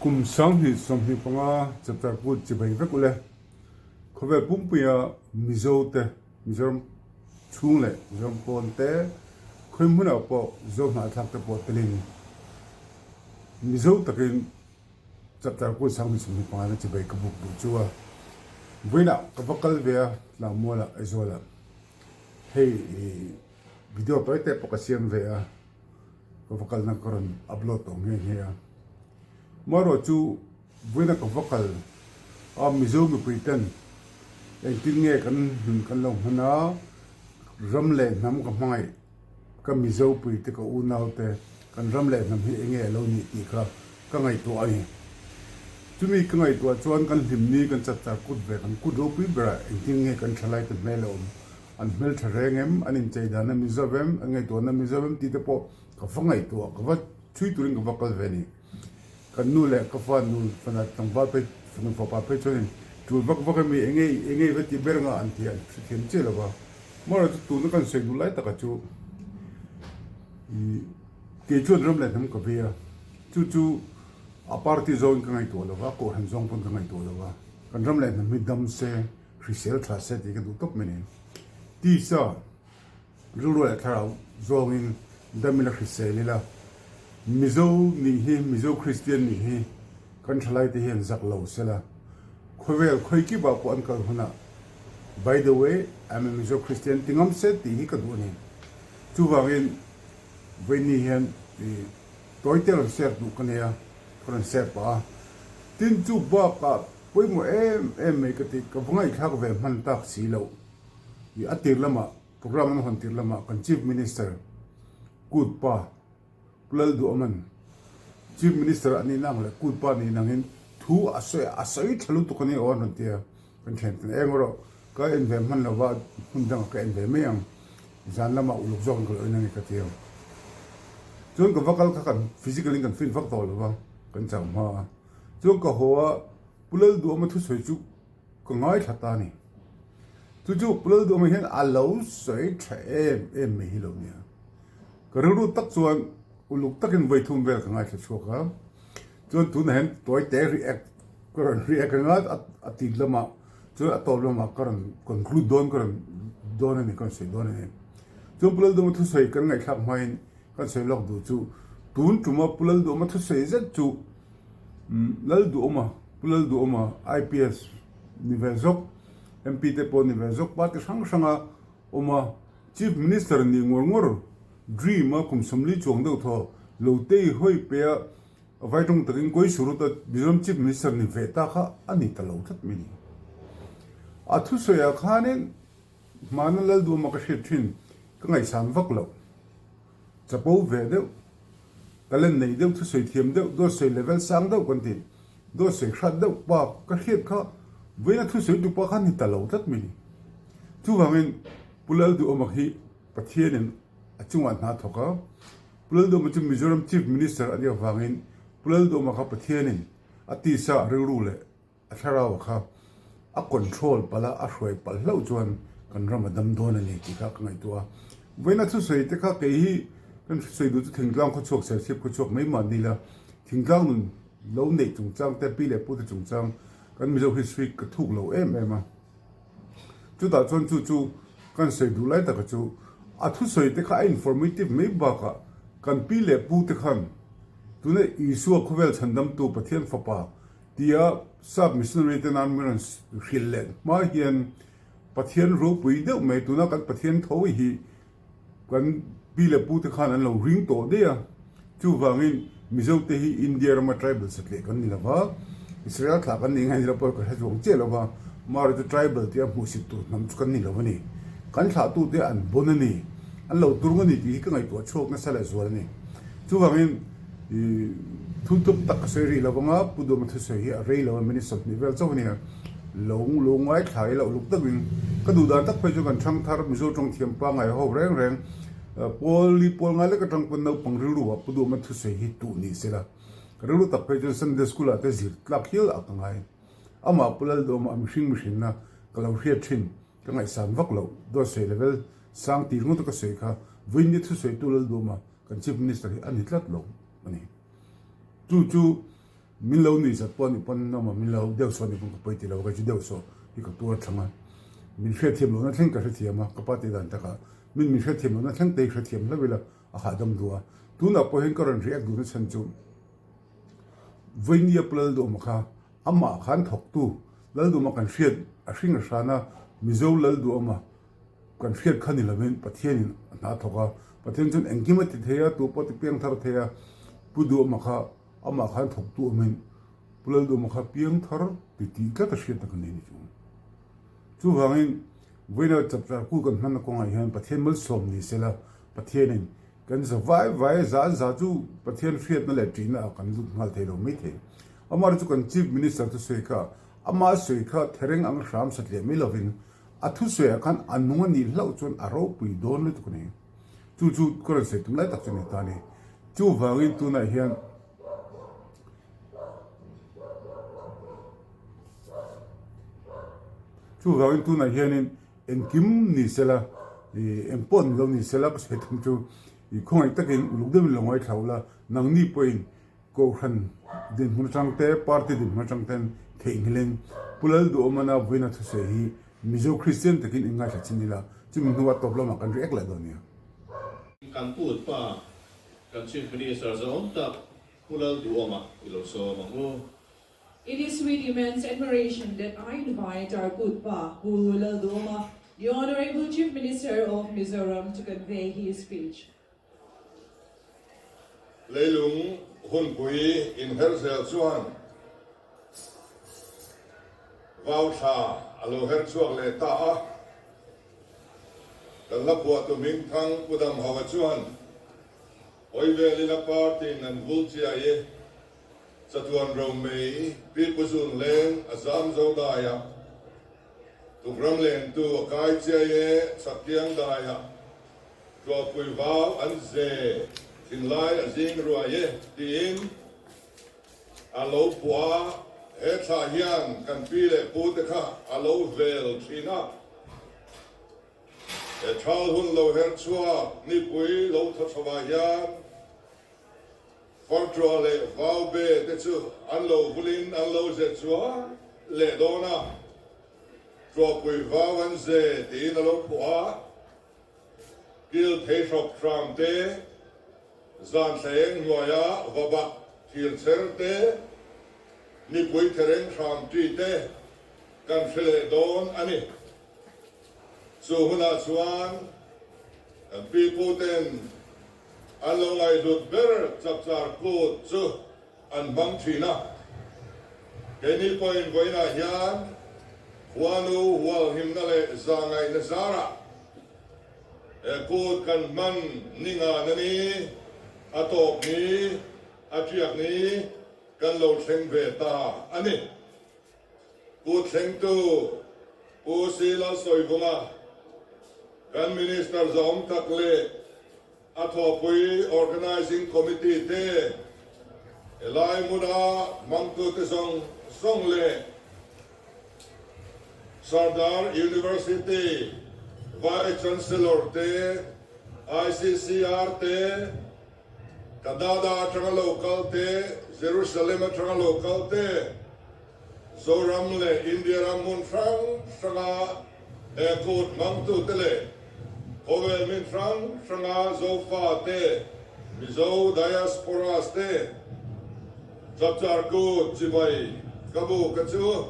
Kum 2025 chapter kut chibai vek ule. Khawvel pumpuia Mizo te, Mizoram chhung leh Mizoram pawn te, khawi hmunah pawh Zo hnahthlak te pawh telin Mizo takin chapter kut 2025 na chibai ka buk duh chu a. Vawiinah ka va kal ve a, Tlangmualah Aizawlah. Hei video tawi te pawh ka siam ve a. Ka va kalna ka rawn upload tawh nghe nghe a. Marawh chu vawiina ka va kal a Mizo mipui ten engtin nge kan hnun kan lo hman a, ram leh hnam ka hmangaih ka Mizo pui te ka unau te kan ram leh hnam hi enge a lo nih tih kha ka ngaihtuah a ni. Chumi ka ngaihtuah chuan kan hlimni kan chapchar kut ve kan kut ropui berah engtin nge kan thalai te hmel a awm An hmeltha reng em, an inchei dan a Mizo em, an ngaihtuahna a Mizo em tih te pawh ka va ngaihtuah, ka va chhui turin ka va kal ve a ni. Kan nu leh ka fa nu fana tlangval phei fanu fapa phei chuanin tul vak vak emi enge enge i va ti ber anga an ti an hrethiam chiah lo va. Amaherawhchu tuna kan sawi duh lai takah chu ih kei chuan ram leh hnam ka vei a, chu chu a party zawngin ka ngaihtuah lo va, kohhran zawng pawn ka ngaihtuah lo va, kan ram leh hnam hi dam se, Hrisel tha se tih ka duh tawp mai ni. Tisa rilru leh thlarau zawngin dam ila hrisel ila, Mizo nih hi, Mizo Kristian nih hi kan thalaite hian zak lo sela, khawvel khawi kipah pawh an kal hunah By the way, I'm a Mizo Christian ti ngam se tih hi ka duh a ni. Chuvangin vawiini hian tawite rawn share duh ka nei a, ka rawn share pah a. Tin chu bakah Pawimawh em em mai ka ti, ka va ngaihthlak ve hman tak si loh. I a tir lamah, program an hawn tir lamah kan Chief Minister kut pa Pu Lalduhawman Chief Minister a nihna ang leh kut pa nihna angin thu a sawi a, a sawi tha lutuk a ni aw an rawn ti a, kan thian ten eng erawh ka en ve hman lova hmun dangah ka en ve mai ang, zan lamah uluk zawkin ka lo en a ni ka ti ang. Chuan ka va kal kha kan physical in kan fit vak tawh lova kan chau hma a. Chuan ka haw a, Pu Lalduhawma thusawi chu ka ngaithla ta a ni. Chu chu Pu Lalduhawma hian a lo sawi tha em em mai hi lo nia. Ka rilru tak chuan uluk takin vawi thum vel ka ngaithla chhuak a. Chuan tunah hian tawi te react ka rawn react anga a tit lamah chuan a tawp lamah ka rawn conclude dawn ka rawn dawn a ni ka rawn sawi dawn a ni. Chuan Pu Lalduhawma thusawi kan ngaihthlak hmain kan sawi lawk duh chu tun tuma Pu Lalduhawma thusawi zet chu Lalduhawma, Pu Lalduhawma, IPS ni ve zawk, MP te pawh ni ve zawk, party hrang hranga awm a, Chief Minister nih ngawr ngawr dream a kum 40 chuang deuh thaw lo tei hawi pe a, vai tawng takin kawi surut a Mizoram Chief Minister ni ve ta kha a ni ta lo tlat mai ni. A thusawiah khanin hmana Lalduhawma ka hriat thin ka ngaihsan vak loh. Chapo ve deuh, talent nei deuh, thusawi thiam deuh, dawtsawi level sang deuh kan ti. Dawtsawi hrat deuh pa ka hriat kha vawiina thusawi tu pa kha ni ta lo tlat mai ni. Chuvangin Pu Lalduhawma hi Pathianin a chungah hna thawk a, Pu Lalduhawma chu Mizoram Chief Minister a nih avangin Pu Lalduhawma kha Pathianin a tisa rilru leh A thlarau kha a control palh a, a hruai palh hlauh chuan kan ram a dam dawn a ni tih kha ka ngaihtuah a. Vawiina thusawi te kha kei hi kan hrisawi duh chu thingtlang khawchhuak, serchhip khawchhuak mai mah ni la, thingtlang nun lo neih chungchang te, pi leh pu te chungchang kan Mizo history ka thuk lo em em a. Chutah chuan chu chu kan sawi duh lai taka chu a thusawi te kha a informative mai bakah kan pi leh pu te khan tuna Isua khawvel chhandamtu Pathian fapa Tia sap missionary te nan min rawn hrilh leh hma hian Pathian ropui deuh mai tuna kan Pathian tho hi kan pi leh pu te khan an lo ring tawh daih a, chuvangin Mizo te hi India rama tribal satliah kan ni lova, Israel thlah kan nih ngai ni lo pawh ka hre chuang chiah lova, Mara chu tribal tia hmuhsit tur hnam chu kan ni lo a ni. Kan thlahtute an bon a ni, an lo turng a ni tih hi ka ngaihtuah chhuak nasa leh zual a ni. Chuvangin. I thu tum tak ka sawi rih lo vang a, Pu Duhma thusawi hi a rei lo a, minute 20 vel chauh a nia. Lo lo ngaithla ila uluk takin ka duh dan tak phei chu kan thang thar Mizo tawng thiam pangngai ho reng reng pawl li pawl ngai lek atang pawn naupang rilru ah Pu Duhma thusawi hi tuh ni sela. Ka rilru tak phei chuan Sunday school ah te zir tlak hial a ka ngai. Amah Pu Lalduhma a mihring mihrinna ka lo hriat thin ka ngaihsan vak loh dawtsawi level sang tir ngawt a ka sawi kha vawiin ni thusawitu Lalduhma Kan Chief Minister hi a ni tlat lo a ni. Chu chu Min lo nuih zat pawh a nih pawn awm a, min lo deuh sawh a nih pawn ka pawi ti lo a, kei chu deuh sawh hi ka tuar thlang a. Min hriatthiam lohna thleng ka hrethiam a, ka pa tih dan takah min min hriatthiam lohna thleng te hi hrethiam hlauh ila a hahdam duh a. Tunah pawh hian ka rawn react duhna chhan chu Vawini a pu Lalduhawma kha amah khan thawktu Lalduhawma kan hriat a hring a hran a, Mizo Lalduhawma kan hriat kha ni lovin Pathianin a hna thawk a, Pathian chuan engkim a ti thei a, tu pawh ti piang thar thei a, Pu Duhawma kha amah khan thawktu awmin Pu Lalduhawma kha piang thar ti tih tlat a hriatna kan nei ni chu. Chuvangin vawiina chapchar kul kan hmanna kawngah hian Pathian malsawm ni sela Pathianin kan za vai vai za an za chu Pathian hriatna leh ṭihna ah kan lut nghal thei lo mai thei. Amaherawhchu chu kan Chief Minister thusawi kha ama sawi kha thereng ang hram satliah mai lovin A thusawiah khan a nung a nih hlauh chuan a ropui dawn lutuk a ni. Chu chu ka rawn sawi tum lai tak chu a ni ta a ni. Chuvangin tunah hian Chuvangin tunah hianin engkim ni sela, eng pawh ni lo ni sela ka sawi tum chu khawngaih takin uluk deuhin lo ngaithla ula, nangni pawhin Kohhran dinhmun atang te, party dinhmun atang ten theihnghilhin Pu Lalduhawmana vuina thusawi hi Mizo Kristian takin in ngaithla chin ila, chumi hnuah tawp lamah kan react leh dawn nia. Kan put pa, kan Chief Minister zawng tak Pu Lalduhawma i lo sawm ang u. It is with immense admiration that I invite our good pa, Pu Lalduhawma, the Honorable Chief Minister of Mizoram to convey his speech. Leilung hunpui inher zel chuan vau thla a lo her chhuak leh ta a. Kan hla phuahtu Hmingthang Pu Damhauha chuan Hawivelin a party-in an vul chiai i chatuan romei Pi Pu Zun Leng a zam zo dai a, tukram lengtu a kai chiai e chhaktiang dai a. Tlawhpui vau an ze thinlai a zing ruai e tiin a lo phuah a, he thla hian kan pi leh pu te kha a lo vel thin a. He thal hun lo her chhuak nipui lo thaw chho ah hian Farṭuah leh vau be te chu an lo vulin an lo ze chuai leh dawn a, Tlawhpui vau an ze tiin a lo phuah a. Kil thei hrawk hram te, zan thlaeng hnuaia va bak thir cher te, nipui thereng hram ṭi te kan hre leh dawn a ni. Chu hunah chuan kan piputen an lo ngaihhlut ber chapchar kut chu an hmang thin a. Keini pawhin vawiinah hian khuanu hualhimna leh zahngaihna zarah he kut kan hman ni ngan a ni, a tawp ni, a tiak ni kan lo thleng ve ta a ni. Kut thlengtu Pu Si Lalsawivunga, kan Minister zawm tak leh A thawhpui Organising Committee te, helai hmuna hmangtute zawng zawng leh Sardar University Vice Chancellor te, ICCR te, Canada atanga lo kal te, Jerusalem atanga lo kal te, Zoram leh India ram hmun hrang hranga he kut hmangtute leh khawvel hmin hrang hranga Zofate, Mizo Diasporas te Chapchar Kut chibai ka bu ka chu.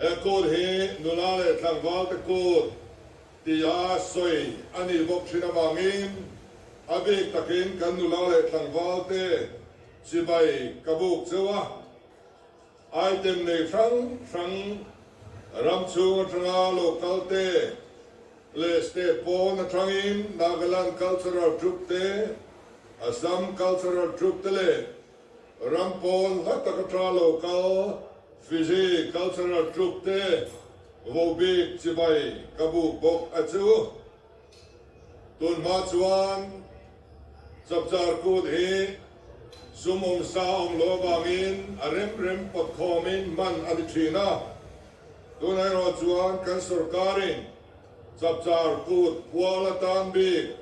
He kut hi nula leh tlangvalte kut tia sawi a nih bawk thin avangin a bik takin kan nula leh tlangvalte Chibai ka buk cheu a, item nei hrang hrang ram chhung atanga lo kal te leh state pawn atangin Nagaland Cultural Troupe te, Assam Cultural Troupe te leh ram pawn hla tak atanga lo kal Fiji Cultural Troupe te vobik chibai ka buk bawk a chu. Tun hma chuan Chapchar Kut hi sum awm sa awm lo avangin a rem rem pawt khawmin hman a ni thin a. Tunah erawh chuan kan sorkarin Chapchar Kut pual atan bik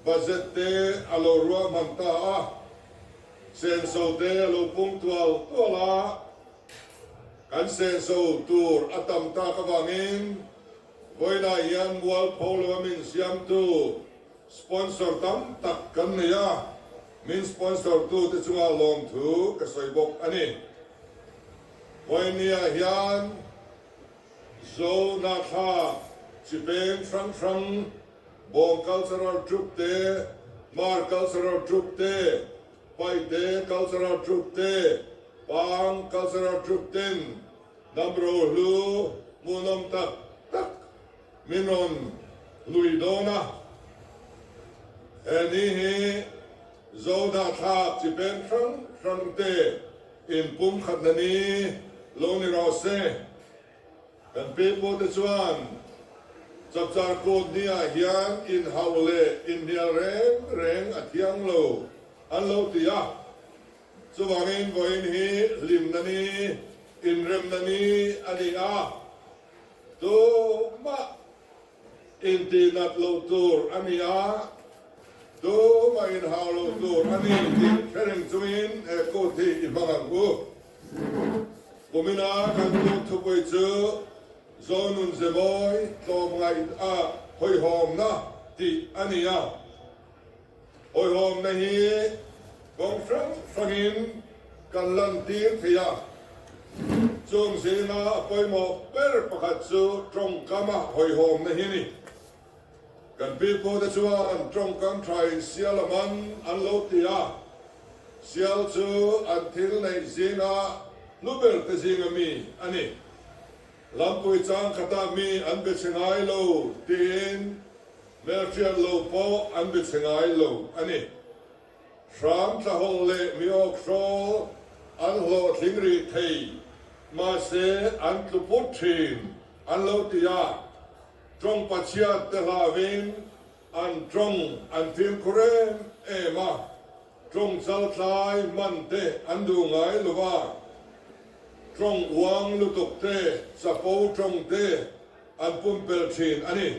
budget te a lo ruahman ta a. Senso te a lo pung tual tual a, kan senso tur a tam tak avangin vawiinah hian mualpho lova min siamtu sponsor tam tak kan nei a, min sponsor tute chunga lawmthu ka sawi bawk a ni. Vawiinniah hian Zo Nathla chi peng hrang hrang Bawng Cultural Troupe te, Hmar Cultural Troupe te, Paite Cultural Troupe te, Pang Cultural Troupe ten hnam rohlu hmuhnawm tak tak min rawn hlui dawn a. He ni hi Zo Hnathlak chi peng hrang hrang te inpumkhatna ni lo ni rawh se. Kan pipute chuan Chapchar Kut niah hian inhauh leh inhnial reng reng a thiang lo an lo ti a. Chuvangin vawiin hi hlimna ni, inremna ni a ni a, tumah Intihnat loh tur a ni a, tumah inhau loh tur a ni tih hre reng chungin he kut hi i hmang ang u. Kumina kan kut thupui chu Zonun Zemawi tlawmngaih a hawihhawmna tih a ni a. Hawihhawmna hi kawng hrang hrangin kan lantir thei a, chung zinga a pawimawh ber pakhat chu tawngkama hawihhawmna hi a ni. Kan pipute chuan tawngkam thain sial a man an lo ti a, sial chu an thil neih zinga hlu ber te zinga mi a ni. Lampui chang khatah mi an be chhe ngai lo tiin Hmelhriat lo pawh an be chhe ngai lo a ni. Hram tlahawlh leh mi awkhrawl an hlawhtling rih thei, mahse an tlu put thin an lo ti a. Tawng pachhiat te hlauhin an tawng an fimkhur em em a, tawng chaltlai man te an duh ngai lo va, tawng uang lutuk te, chapo tawng te an pumpelh thin a ni.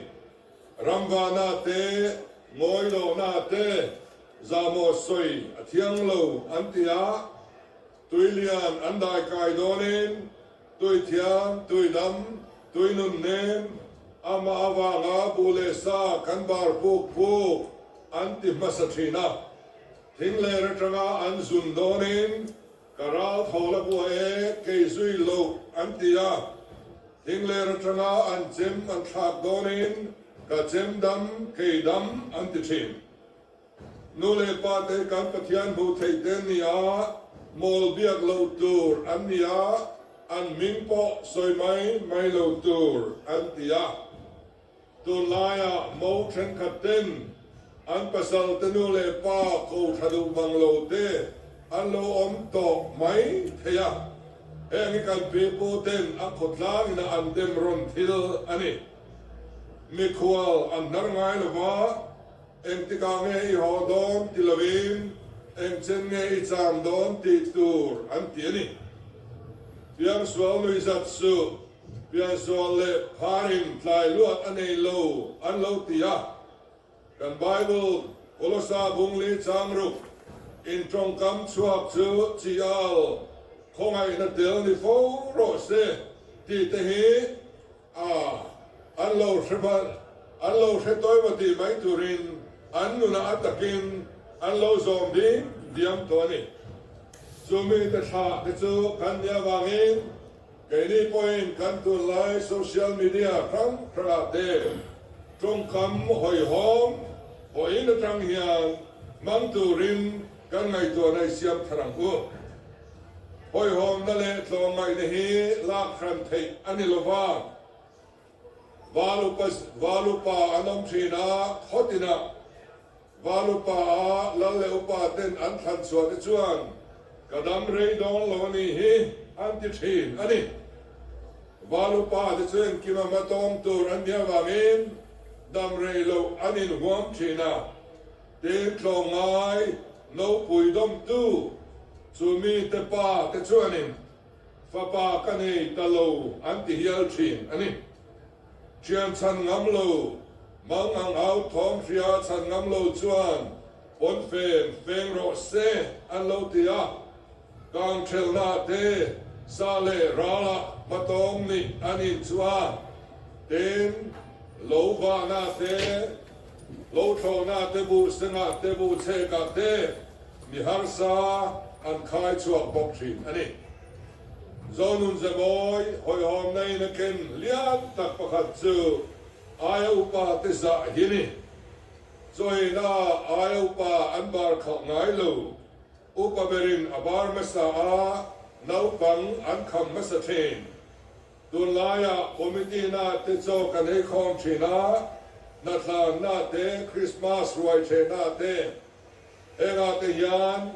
Ramvana te, Ngawilohna te, Zahmawh sawi a thiang lo an ti a, Tuilian an dai kai dawnin tui thiang, tui dam, tui nun nem, amah avanga buh leh sa kan bar puk puk an ti hmasa thin a. Thing ler atanga an zun dawnin Ka ral thawl a bua e, kei zui loh an ti a. Thingler atanga an chem an thlak dawnin ka chem dam, kei dam an ti thin. Nu leh pa te kan Pathian hmuh theih te an ni a, mawl biak loh tur an ni a, an hming pawh sawi mai mai lo tur an ti a. Tunlaiah mo thenkhat ten an pasal te nu leh pa ko tha duh mang lo te an lo awm tawh mai thei a, heng hi kan pipu ten a khawtlang ina an dem rawn thil a ni. Mikhual an hnar ngai lo va, engtikah nge i haw dawn ti lovin engchen nge i cham dawn tih tur an ti a ni. Piangsual nuihzat suh. Piansual leh pharin tlai luat a nei lo an lo ti a. Kan Bible Kolosa bungli changruk in tawngkam chhuak chu chi al khawngaihna tel ni fo rawh se tih te hi a an lo hre an lo hre tawi tih mai turin an nunah a takin an lo zawm ding diam tawh a ni. Chumi te thlah te chu kan nih avangin Keini pawhin kan tunlai social media hrang hrangah te tawngkam hawihhawm hawiin atang hian hmang turin kan ngaihtuahna i siam thar ang u. Hawihhawmna leh tlawmngaihna hi lak hran theih a ni lova, val upa an awm thin a, khaw tinah Val upa a lal leh upa ten an thlan chhuah te chuan ka dam rei dawn lo a nih hi an ti thin a ni. Val upa te chu engkim a hmatawng tur an nih avangin dam rei loh an inhuam thin a, tin tlawmngai nopui dawmtu chu mi te pa te chuanin fapa ka nei ta lo an ti hial thin a ni. Thian chhan ngam lo, mang ang au thawm hria chhan ngam lo chuan. Pawnfen feng rawh se an lo ti a, kang thelna te sa leh ralah hmatawng nih an inchuh a, tin, lo vahna te, lo thlawhna te buh sengah te buh chhekah te mi harsa an khai chhuak bawk thin a ni. Zonun Zemawi hawihhawmna in a ken lian tak pakhat chu aia upa te zah hi ni. Chawina aia upa an bar khalh ngai lo. Upa berin a bar hmasa a, naupang an kham hmasa thin. Tunlaiah committee na te chaw kan ei khawm thin a, hnathlan na te, Christmas ruai theh na te, hengah te hian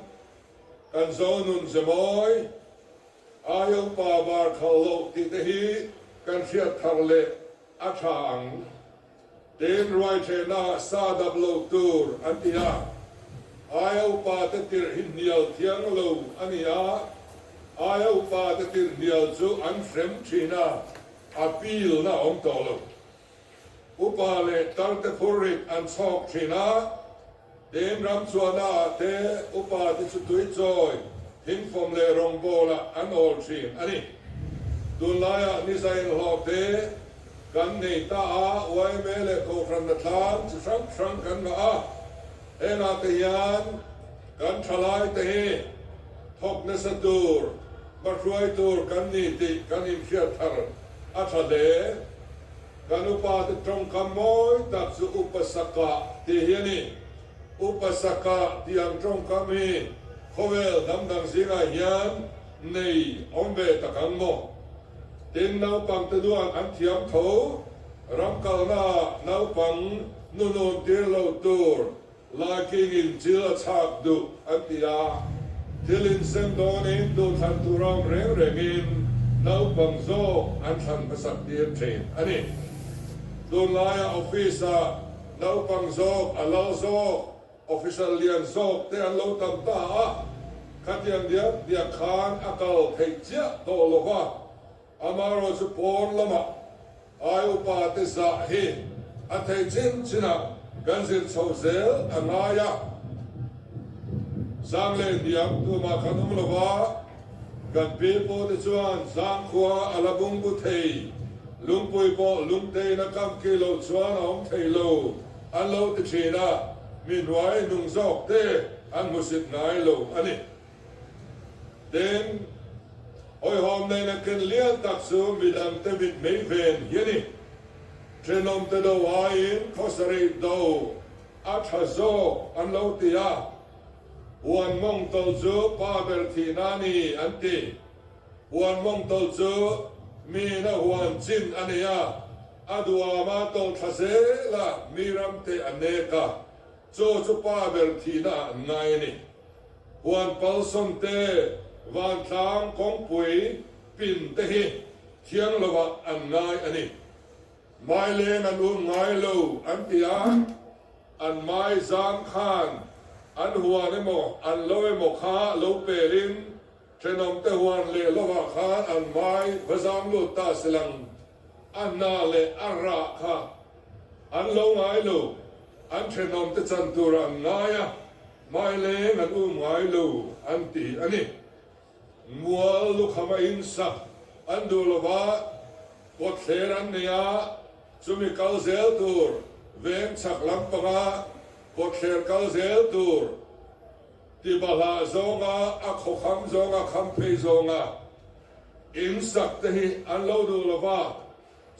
kan Zonun Zemawi aia upa bar khalh loh tih te hi kan hriat thar leh a tha ang. Tin, ruaithehna sa dap lo tur an ti a, aia upa te tirh hi hnial thiang lo a ni a, aia upa te tirh hnial chu an hrem thin a, appeal na awm tawh lo. Upa leh tar te phurrit an chhawk thin a, Tin, ram chuahna ah te upa te chu tui chawi, thingfawm leh rawngbawl ah an awl thin a ni. Tunlaiah niza inhlawh te kan nei ta a, yma leh Kohhran hnathlang chi hrang hrang kan ngah a, hengah te hian kan thalai te hi thawk nasa tur, hmahruai tur kan ni tih kan inhriat thar a tha hle. Kan upa te tawngkam mawi tak chu Upa Saka tih hi a ni. Upa Saka tih ang tawngkam hi khawvel hnam dang zingah hian nei awm ve tak ang maw? Tin, naupang te duan an thiam tho, ram kalnaah naupang nunun tir lo tur Laikingin chil a chhak duh an ti a, thil insem dawnin duhthlan tur awm reng rengin naupang zawk an thlan hmasak tir thin a ni. Tunlaia office-ah naupang zawk a lal zawk, officer lian zawk te an lo tam ta a, khatiang diak diak khan a kal theih chiah tawh lo va, Amaherawh chu pawn lamah ai upa te zah hi a theih chin chinah kan zir chho zel a ngai a. Zang leh hniam tumah kan awm lo va, kan pi pu te chuan zangkhua a la bungbu thei, lungpui pawh lungtein a kam khi loh chuan a awm thei lo an lo ti thin a, mi hnuai nung zawk te an hmusit ngai lo a ni. Tin, hawihhawm nena ken lian tak chu midangte mit mei ven hi a ni. Thenawmte do aiin khawsarih do a tha zawk an lo ti a, huan mawng tawlh chu pa ber thihna a ni an ti. Huan mawng tawlh chu miin a huan chin a nei a, a duhama tawlh thla zel a, mi ramte a nek a, chaw chu pa ber thihna ah an ngai a ni. Huan palsawn te, vantlang kawngpui pin te hi thiang lovah an ngai a ni. Maileng an um ngai lo an ti a, an mai zam khan an huan emaw an lo emaw kha lo pelin thenawm te huan leh lovah khan an mai va zam lut ta si lang. A hna leh a rah kha an lo ngai lo, an thenawm te chan tur an ngai a. Maileng an um ngai lo an ti a ni. Mual lukham a insak an duh lova, kawtthler an nei a, chumi kal zel tur veng chhak lampanga kawtthler kal zel tur ti bahlah zawnga a khawkham zawnga kham phei zawnga insak te hi an lo duh lova,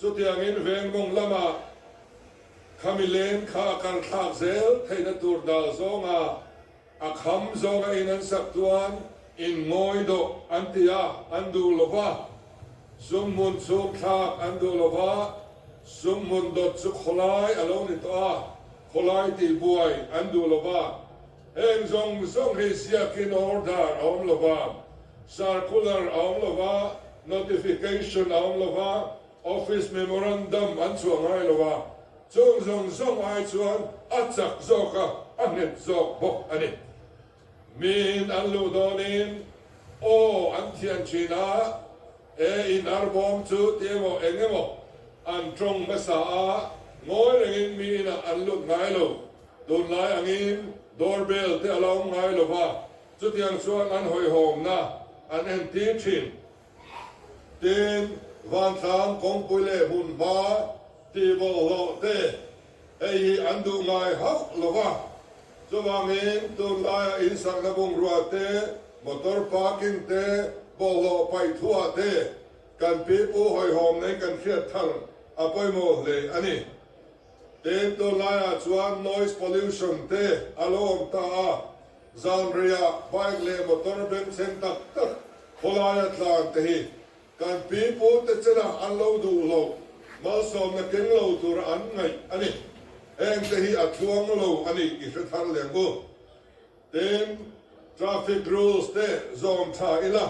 chutiangin veng mawng lamah Khami leng kha a kar thlak zel theihna tur dal zawnga a kham zawnga in an sak chuan in ngawi dawh an ti a, an duh lo va. Sum hmun chhung thlak an duh lo va, sum hmun dawt chu khawlai a lo ni tawh a, khawlai tih buai an duh lo va. Heng zawng zawng hi ziakin order a awm lo va, circular a awm lo va, notification a awm lo va, Office memorandum an chhuah ngai lo a, chung zawng zawng ai chuan a chak zawk a, a nghet zawk bawk a ni. Miin an luh dawnin aw an thian thin a, e in arbawm chu ti emaw eng emaw an tawng hmasa a, ngawi rengin mi inah an lut ngai lo. Tunlai angin. Door bell te a la awm ngai lo va, chutiang chuan an hawihhawmna an entir thin. Tin, vantlang kawngpui leh hmunhma tihbawlhhlawh te hei hi an duh ngai hauh lo va. Chuvangin, tunlaia insakna bungrua te, motor parking te, bawlhhlawh paih thuah te kan pipu hawihhawm nei kan hriat thar a pawimawh hle a ni. Tin, tunlaiah chuan noise pollution te a lo awm ta a, zanriah bike leh motor bengchheng tak tak khawlaia tlan te hi kan pipu te chenah an lo duh lo, malsawmna keng lo tura an ngaih a ni. Heng te hi a tluang lo a ni i hre thar leh ang u. Tin, traffic rules te zawm tha ila,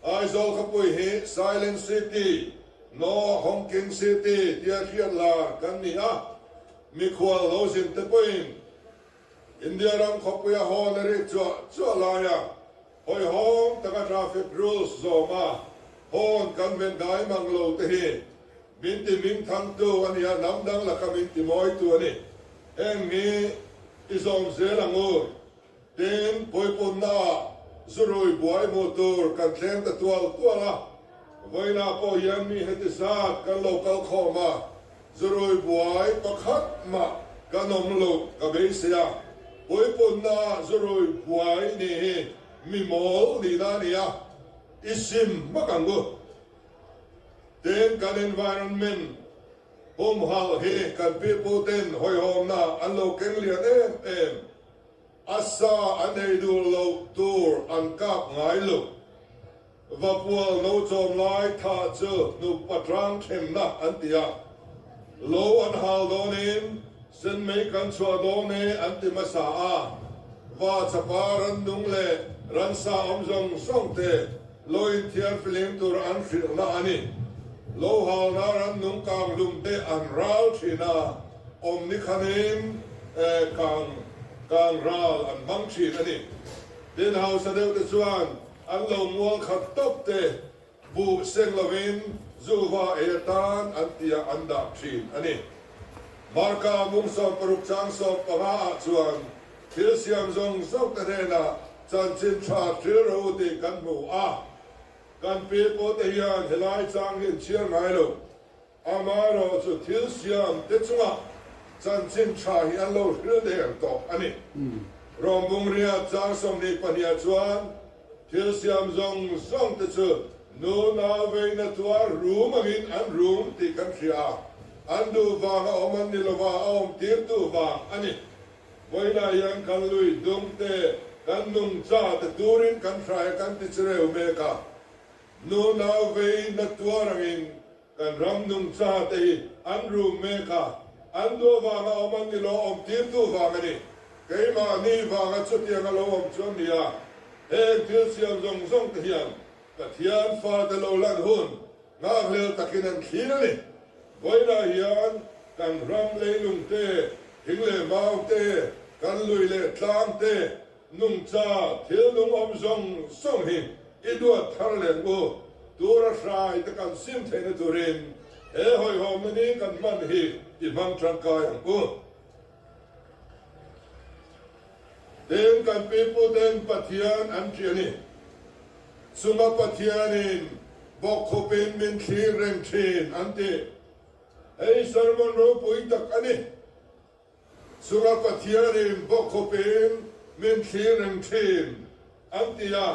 Aizawl khawpui hi Silent City, No Honking City tia hriat lar kan ni a, mikhual lo zin te pawhin India ram khawpuia hawn a rik chuah chuah laia hawihhawm taka traffic rules zawma hawn kan ven dai mang lo te hi min ti ming thangtu a ni a, hnam dang laka min ti mawitu a ni. Heng hi i zawm zel ang u. Tin, puipunnaah zurui buai hmuh tur kan thleng ta tual tual a, vawiinah pawh hian mi heti zat kan lo kal khawm a, zurui buai pakhat mah kan awm lo ka beisei a, puipunnaah zurui buai nih hi mi mawl nihna a ni a, i sim hmak ang u. Tin, kan environment humhalh hi kan piputen hawihhawmna an lo keng lian em em. A sa an ei duh loh tur an kap ngai lo. Vapual no chawm lai thah chu nupa tlang thlenna an ti a. Lo an hal dawnin sen mei kan chhuah dawn e an ti hmasa a. Va chapa rannung leh ransa awm zawng zawng te lo inthiar filim tur an hrilhna a ni. Lo halna rannung kang hlum te an ral thin a, awm ni khanin kang kang ral an hmang thin a ni. Tin, hausa deuh te chuan an lo mual khat tawp te buh seng lovin zuva ei atan an tia an dah thin a ni. Marka mung 16 chang 15 ah chuan thil siam zawng zawng te hnenah Chanchin tha thil ro u tih kan hmu a, kan pi pawh te hian helai chang hi an chhiar ngai lo. Amaherawh chu thil siam te chungah chanchin tha hi an lo hril der tawh a ni. Rawmbungria chang 22 ah chuan thil siam zawng zawng te chu nu nau veina tuar rum angin an rum tih kan hria a, an duh vanga awm an ni lova a awm tirtu vang a ni. Vawiinah hian kan lui dung te, kan nungcha te turin kan hrai a kan ti chireu mek a. Nu nau vei na tuar angin kan ram nungcha te hi an rum mek a, an duh avanga awm an ni lo, awm tirtu vang a ni. Keimahni vanga chutiang a lo awm chu an ni a, heng thil siam zawng zawng te hian Pathian fate lo lan hun Nghakhlel takin an thlir a ni. Vawiinah hian kan ram leilung te, thing leh mau te, kan lui leh tlang te, nungcha thil nung awm zawng zawng hi i duat thar leh u. Tura hrai te kan sim theihna turin he hawihhawmna ni kan hman hi i hmang tangkai ang u. Tin, kan piputen Pathian an ṭih a ni. Chunga Pathianin bawkkhupin min thlir reng ṭhin an ti. Hei sermon ropui tak a ni. Chunga Pathianin bawkkhupin min thlir reng ṭhin an ti a,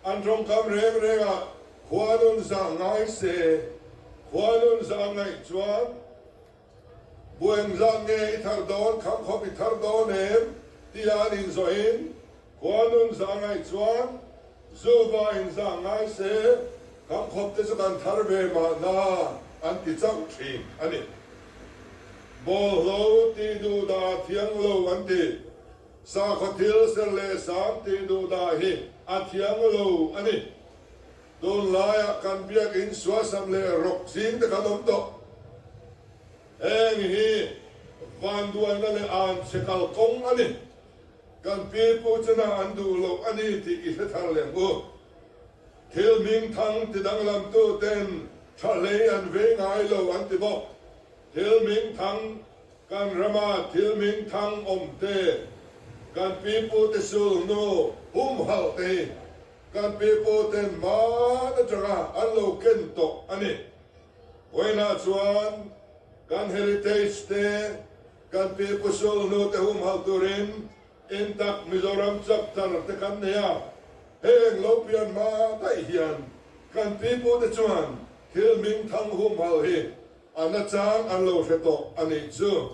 an tawngkam reng rengah khuanun zah ngai se, khuanun zah ngaih chuan, Bu engzat nge i thar dawn, kham khawp i thar dawn em? tia an inzawhin khua nun zah ngaih chuan Zuva inzah ngai se, kham khawp te chu kan thar ve mahna an ti chauh thin a ni. Bawlhlo tih duh dah a thiang lo an ti. Sakhaw thil ser leh sang tih duh dah hi a thiang lo a ni. Tunlaiah kan biakinn suasam leh rawk zing te kan awm tawh. Heng hi vanduaina leh an chhe kal kawng a ni. Kan pipu chuna an duh loh a ni tih i hre thar leh ang u. Thil hmingthang ti danglamtu ten tha hlei an vei ngai lo an ti bawk. Thil hmingthang Kan rama thil hmingthang awm te. Kan pipute sulhnu humhalh te hi kan piputen hman atanga an lo ken tawh a ni. Vawiinah chuan kan heritage te, kan pipu sulhnu te humhalh turin Intak Mizoram chapter te kan nei a, heng lo pian hma daih hian kan pipute chuan thil hmingthang humhalh hi A nachang an lo hre tawh a nih chu.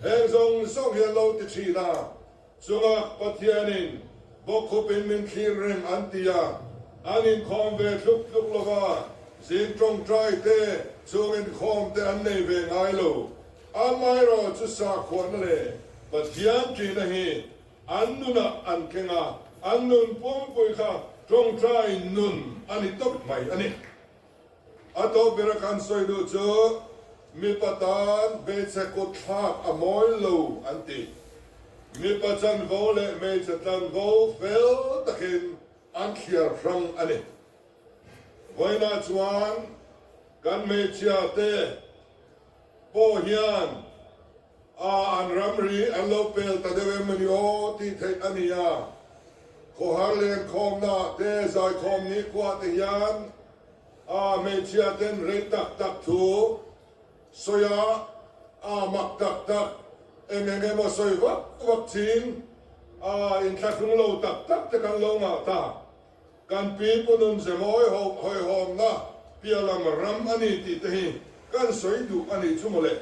Heng zawng zawng hi an lo ti thin a, chungah Pathianin bawkkhupin min thlir reng an ti a, an inkhawm ve tluk tluk lo va, zing tawngtai te, chung inkhawm te an nei ve ngai lo. Amaherawh chu sakhuana leh Pathian ṭihna hi an nunah an keng a, an nun pumpui kha tawngtai nun a ni tawp mai a ni. A tawp bera kan sawi duh chu mipa tan hmeichhe kut thlak a mawi lo an ti. Mipa chanvo leh hmeichhe tlanvo fel takin an thliar hrang a ni. Vawiinah chuan kan hmeichhia te pawh hian a an ramri an lo pel ta deuh em a ni aw tih theih a ni a. Khawhar lenkhawmnaah te zaikhawm nikhua te hian a hmeichhia ten rei tak tak thu sawi a, a mak tak tak eng eng emaw sawi vak vak ching a inthlahrung lo tak tak te kan lo ngah ta. Kan pi pu nun ze mawi hawihhawmna piahlam ram a ni tih te hi kan sawi duh a nih chu mawle.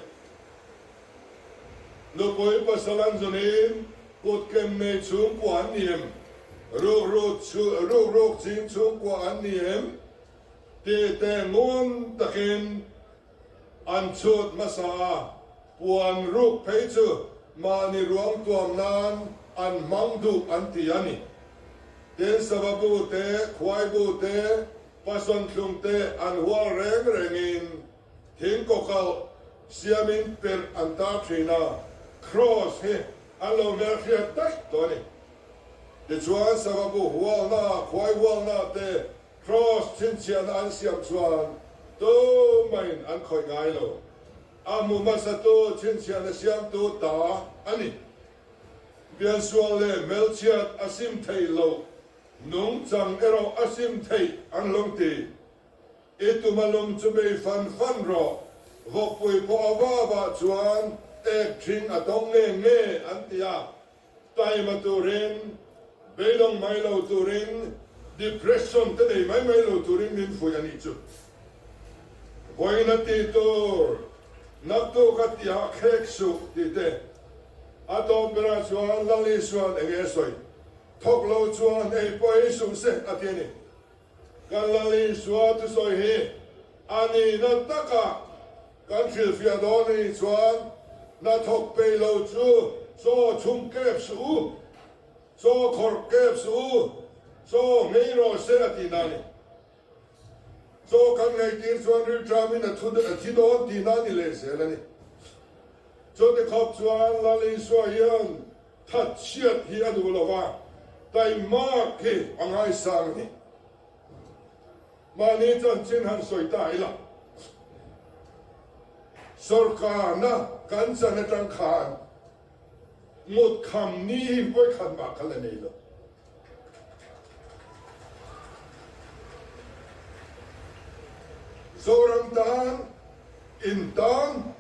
Nupui pasal an zunin kut kem nei chhungkua an ni em? Rukruk rukruk ching chhungkua an ni em? Tih te ngun takin an chhut hmasa a, puan ruk phei chu mahni ruang tuam nan an hmang duh an ti a ni. Tin, sava bu te, khuai bu te, pasawn thlung te an hual reng rengin thing kawkalh siamin perh an tar thin a, kraws hi an lo hmelhriat daih tawh a ni. Tichuan, sava bu hualna, khuai hualna te Kraws chhinchhiahna an siam chuan tumahin an khawih ngai lo. A hmu hmasatu chhinchhiahna siamtu ta a ni. Piansual leh hmelchhiat a sim theih loh, nungchang erawh a sim theih an hlawm ti. I tum a lum chu bei fan fan rawh, vawkpui pawh a vavah chuan ek ṭhing a tawng nge nge an ti a. Taima turin, beidawng mai lo turin, depression te nei mai mai lo turin min fuih a nih chu. Vawiin a tih tur, naktuk a tihah khek suh tih te. A tawp berah chuan Lal Isuan eng nge sawi? Thawk lo chuan ei pawh ei suh se a ti a ni. Kan Lal Isua thusawi hi a nihna takah Kan hrilhfiah dawn a nih chuan hnathawk peih lo chu chaw chhum kep suh u, chaw khawrh kep suh u, chaw nghei rawh se a tihna a ni. Chaw kan ngaihtir chuan rilṭamin a thu a thi dawn tihna a ni leh zel a ni. Chuti khawp chuan Lal Isua hian thatchhiat hi a duh lo va, taimak hi a ngaisang a ni. Mahni chanchin han sawi ta ila, sorkarna kan chan atang khan mut kham ni hi vawikhat mah kha la nei lo. Zoram tan, in tan,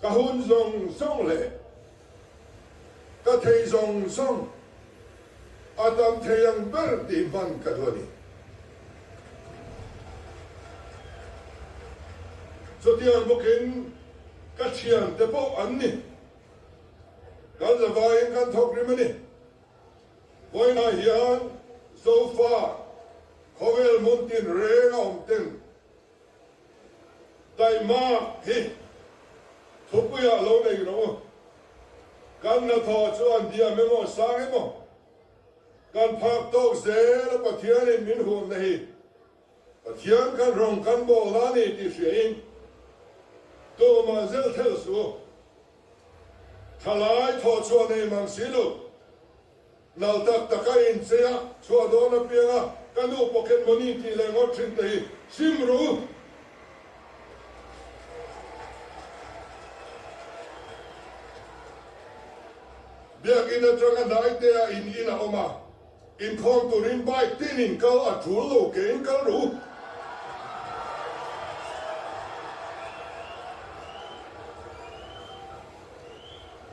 ka hun zawng zawng leh Ka thei zawng zawng a tam thei ang ber tih hman ka duh a ni. Chutiang bawkin ka thiante pawh an ni. Kan zavaiin kan thawk rim a ni. Vawiinah hian Zofa khawvel hmun tinreng a awm ten Taimak hi thupuiah lo nei rawh u. Kan hnathawh chuan diam emaw sang emaw kan phak tawk zel a Pathianin min huamna hi Pathian kan rawng kan bawl a ni tih hriain tumah zel thel suh u. Thalai thawh chhuah nei mang si lo. Nal tak tak a inchei a, chhuah dawn apiang a, ka nu pocket money tih leh ngawt thin te hi sim ru. Biakinn atanga hnaite-ah in in a awm a, inkhawm turin bike tinin kal a tul lo kein kal ru.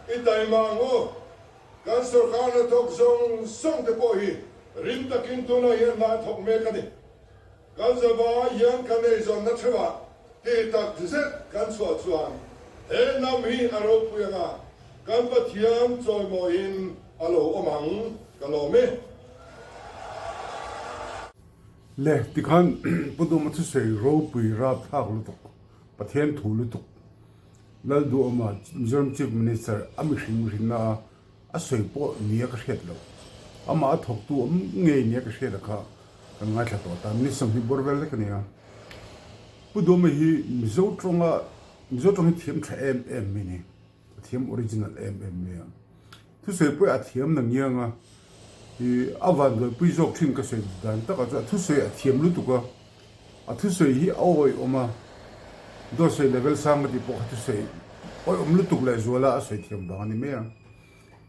I taima ang u, kan sorkar hnathawk zawng zawng te pawh hi rim takin tunah hian hna an thawk mek a ni. Kan zavai hian kan eizawnna theuhah ti tak zet kan chhuah chuan he hnam hi a ropui anga kan Pathian chawimawiin a lo awm ang ka lawm e. Le tikhan Pu Duma thusawi ropui rapthlak lutuk, Pathian thu lutuk, Lalduhawma Mizoram Chief Minister a mihring mihrinna a A sawi pawh nia ka hriat loh. Amah a thawktu awm ngei nia ka hriat a kha kan ngaithla tawh ta. Ni 20 bawr vel lek a nia. Pu Duhawma hi Mizo tawnga Mizo tawng hi thiam tha em em mai ni. A thiam original em em mai a. Thusawi pawh a thiam na ngiang a. I a vanduaipui zawk thin ka sawi dan takah chuan a thusawi a thiam lutuk a. A thusawi hi a awihawm a, dawtsawi level sang ka tih pawh kha thusawi awihawm lutuk leh zuala a sawi thiam vang a ni mai a.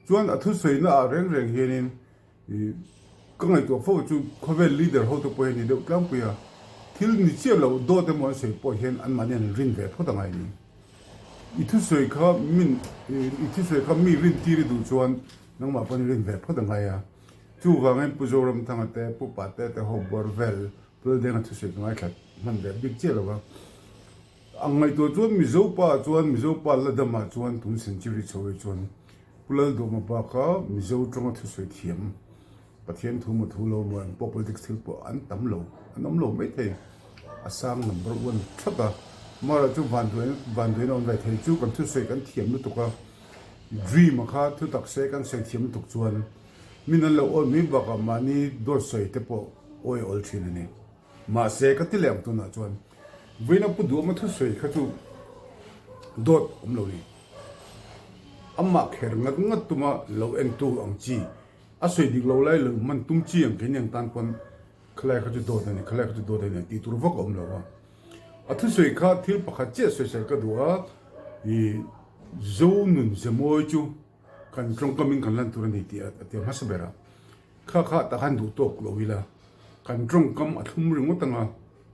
Chuan a thusawi na ah reng reng hianin ka ngaihtuah fo chu khawvel leader ho te pawh hian ni deuh tlangpui a, thil ni chiah loh dawt emaw an sawi pawh hian anmahni an rin ve phawt a ngai ni. I thusawi kha min i thusawi kha mi rin tir i duh chuan nangmah pawn i rin ve phawt a ngai a. Chuvangin Pu Zoramthanga te, Pu Pate te ho bawr vel Pualdenga thusawi ka ngaithla hman ve bik chiah lo va. Ang ngaihtuah chuan Mizo pa chuan Mizo pa la damah chuan tun century chho hi chuan Pu Lalduhma baka Mizo tawnga thusawi thiam Pathian thu maw thu lo maw eng pawh politics thil pawh an tam lo, an awm lo maithei. A sang number one thlap a. Amaherawhchu chu vanduai vanduaina awm ve thei chu kan thusawi kan thiam lutuk a, dream a kha thutak se kan sawi thiam lutuk chuan Min an lo awi mai bakah mahni dawt sawi te pawh awi awl thin a ni. Mahse, ka ti leh ang tunah chuan vawiin a pu duhawma thusawi kha chu dawt awm lo ni. Amah kher ngat ngat tuma lo entu ang chi, a sawi dik lo lai lo hman tum chi ang keini ang tan pawn khalai kha chu dawt a ni, khalai kha chu dawt a ni ang tih tur vak a awm lo a. A thusawi kha thil pakhat chiah sawisel ka duh a, ih Zo nun zemawi chu Kan tawngkamin kan lan tur a ni tih a ti hmasa ber a, kha kha tah khan duh tawk lo ila, kan tawngkam a thlum ringawt anga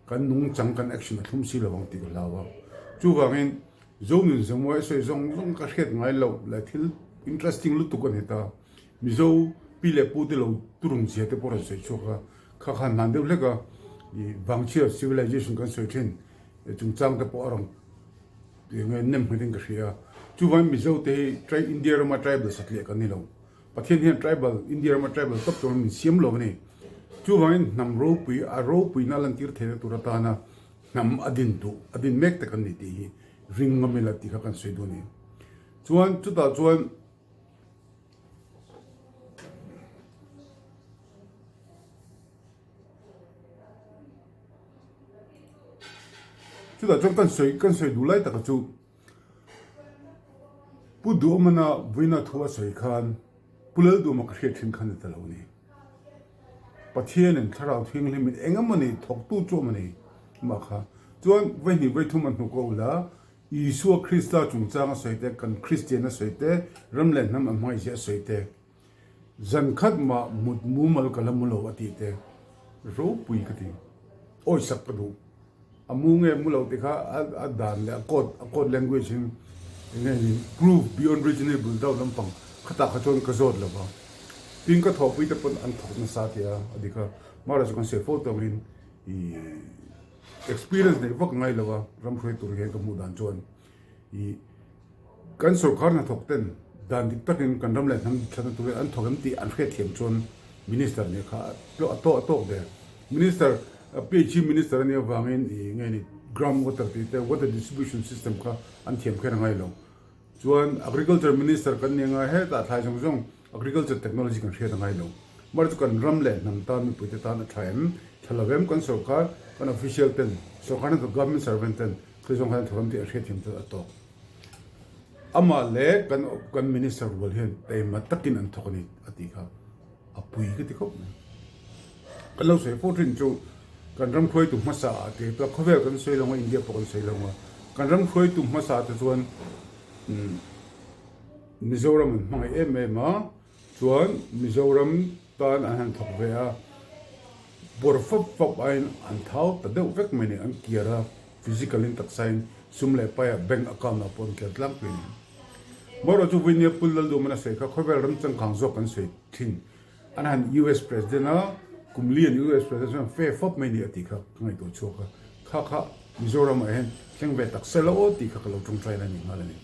kan nungchang kan action a thlum si lo ang tih ka hlau a. Chuvangin Zonun Zamuai sawi zawng zawng ka hriat ngai loh leh thil interesting lutuk a ni ta. Mizo pi leh pu te lo turung zia te pawh rawn sawi chhuak a, kha khan hnan deuh hlek a, ih Vangchhia civilization kan sawi thin chungchang te pawh a rawn Enge nem nghet in ka hria. Chuvangin Mizo te hi tri India rama tribal satliah kan ni lo. Pathian hian tribal India rama tribal tawp chuan min siam lo a ni. Chuvangin hnam ropui a ropuina lantir theihna tur atana hnam a din duh a din mek te kan ni tih hi ring ngam ila tih kha kan sawi duh a ni. Chuan chutah chuan Chutah chuan kan sawi kan sawi duh lai taka chu Pu Duhawmana vawiina thu a sawi khan Pu Lalduhawma ka hriat thin khan ni ta lo a ni. Pathianin Thlarau Thianghlimin eng emaw ni thawktu chu awm a ni mah kha. Chuan vawihnih vawithum a hnuk a ul a, Isua Krista chungchang a sawi te, kan Kristian a sawi te, ram leh hnam a hmangaihzia a sawi te, Zan khat mah mut mumal ka la mu lo a tih te ropui ka ti. Awisak ka duh. A mu nge mu lo tih kha a dan leh a code a code language in eng nge ni prove beyond reasonable doubt lampang khatah kha chuan ka zawt lo va. Tin ka thawhpui te pawn an thawk nasa tia a dik a. Mahra chu kan sawi fo tawngin ih experience neih vak ngai lo a ram hruai tur hian ka hmuh dan chuan ih Kan sorkar hnathawk ten dan dik takin kan ram leh hnam thatna turin an thawk em tih an hriatthiam chuan Minister nih kha a tawk a tawk der. Minister, PHE Minister a nih avangin ih nge ni ground water tih te water distribution system kha an thiam kher a ngai lo. Chuan Agriculture Minister kan nih anga hetah thlai zawng zawng Agriculture technology kan hriat a ngai lo. Mahse chu kan ram leh hnam tan mipuite tan a tha em? Tha lo em? Kan sorkar, kan official ten, sorkar hnathawk government servant ten thil zawng khan an thawk em tih an hriatthiam chuan a tawk. Amah leh kan kan minister rual hian taima takin an thawk a ni a tih kha a pui ka ti khawp mai. Kan lo sawi fo thin chu kan ram hruaitu hmasa ah te khawvel kan sawi lo ang a India pawh kan sawi lo ang a, kan ram hruaitu hmasa te chuan umm. Mizoram an hmangaih em em a, chuan Mizoram tan an han thawk ve a, bawr fap fap aiin an thau ta deuh vek mai a ni, an kiar a, physical in taksa in sum leh pai ah bank account ah pawh an kiar tlangpui a ni. Marawh chu Vinia Pul Lalduhman a sawi kha khawvel ram changkang zawk kan sawi thin. An han US President a, kum li an US President chuan fe fawp mai ni a tih kha ka ngaihtuah chhuak a, kha kha Mizoram ah hian thleng ve tak sela aw tih kha ka lo tawngtai la ni nghal a ni.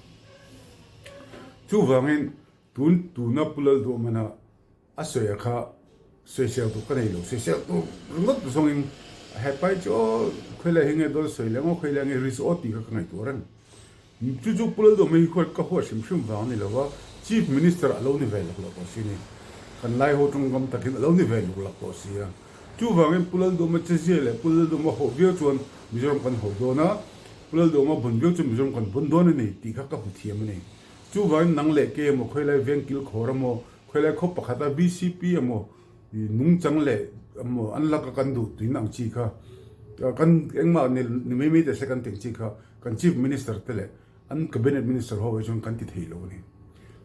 Chuvangin tun tuna Pu Lalduhmana a sawi a kha sawisel tur ka nei lo, sawisel tur ringawt zawngin hepai chu aw khawilai hi nge dawn sawi leh ang aw khawilai nge risk aw tih kha ka ngaihtuah reng. Chu chu Pu Lalduhma hi huat ka huat hrim hrim vang a ni lo a, Chief Minister a lo ni ve luk lak tawh si ni. Kan lai ho tawngkam takin a lo ni ve luk lak tawh si a. Chuvangin Pu Lalduhma chezia leh Pu Lalduhma hawh viau chuan Mizoram kan hawh dawn a, Pu Lalduhma bun viau chuan Mizoram kan bun dawn a ni tih kha ka hmu thiam a ni. Chuvangin nang leh kei emaw khawilai veng kilkhawr emaw, khawilai khaw pakhata VCP emaw nungchang leh emaw an laka kan duh tuin ang chi kha kan engmah ni mai mai teh se kan tih ang chi kha Kan Chief Minister te leh an Cabinet Minister ho hi chuan kan ti thei lo a ni.